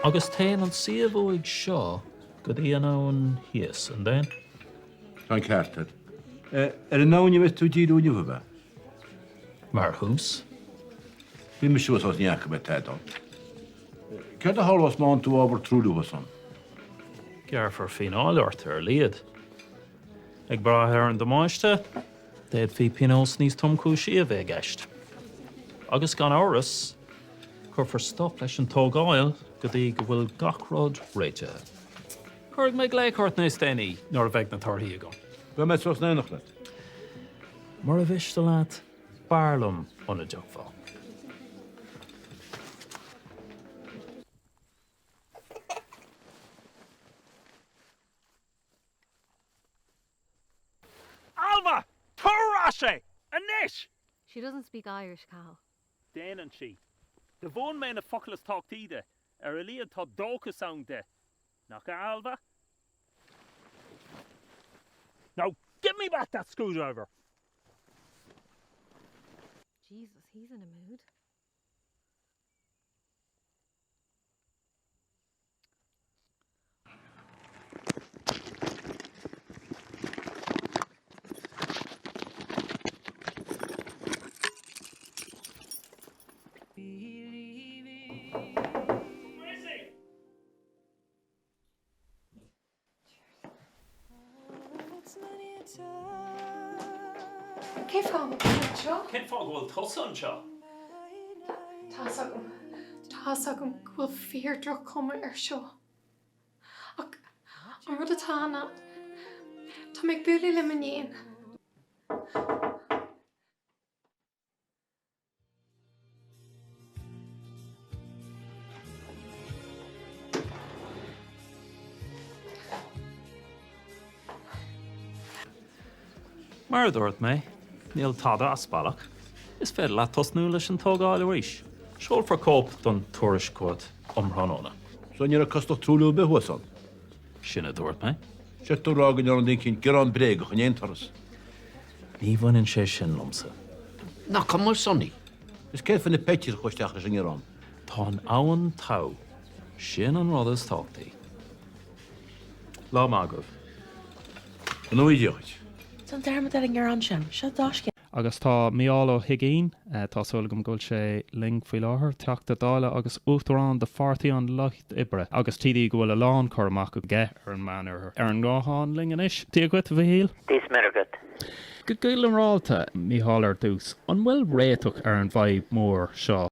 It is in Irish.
Agus téann an suíomh uaidh seo go dtí an abhainn thíos, an dtéann? Tá an ceart agat. Ar an abhainn a bheas tú ag díriú inniu, ab ea? Mar thús. Bhí mise thuas agus ní fhaca mé tada ann. Céard a tharlós má fhaigheann tú ábhar truaillithe thuas ann? Gearrfar fíneáil ort ar a laghad. Ag brath ar an damáiste, d'fhéadfaí pionós níos tromchúisí a bheith i gceist. Agus gan amhras, cuirfear stop leis an tógáil go dtí go bhfuil gach rud réitithe. Cuirfidh mé glaoch ort níos déanaí nuair a bheidh na torthaí agam. Beidh mé suas in éineacht leat. Mura mhiste leat, b'fhearr liom muna dtiocfá. Alma! Tabhair ar ais é! Anois! She doesn't speak Irish, Cathal. Déanann sí. Do mhúin mé na focail is tábhachtaí di. Ar a laghad tá dóchas ann di. Nach ea, Alva? Now, give me back that screwdriver! Jesus, he's in a mood. Cén fáth a bhfuil tú anseo? Cén fáth go bhfuil tusa anseo? Tá's agam, tá's agam go bhfuil fíor-droch-chuma air seo. Ach an rud atá ann ná, tá mé ag bualadh le m'iníon. Mar a dúirt mé, níl tada as bealach. Is féidir leat tosnú leis an tógáil arís. Seolfar cóip den tuairisc chugat um thráthnóna. So ní raibh costas truailliú ar bith thuas ann? Sin a dúirt mé. Sé tú ag rá go ndearna duine eicínt gearán bréagach in aon turas. Ní bhaineann sé sin liomsa. Nach cuma, Sonny? Is céard faoi na peitir a chuaigh isteach leis an ngearán? Tá an abhainn togha. Sin an rud is tábhachtaí. Lá maith agaibh. Go ngnóthaí Dia dhuit. Déan dearmad ar an ngearán sin. Seo dá scéal. Agus tá Mícheál Ó hUiginn, tá súil agam go bhfuil sé linn faoi láthair, Teachta Dála agus Uachtarán de Pháirtí an Lucht Oibre agus TD go bhfuil a lán cur amach aige ar an Meánoirthear, ar an nguthán linn anois. Dia dhuit, a Mhichíl. Dia is Muire dhuit. Go ginearálta, Mícheál, ar dtús, an bhfuil réiteach ar an bhfadhb mhór seo?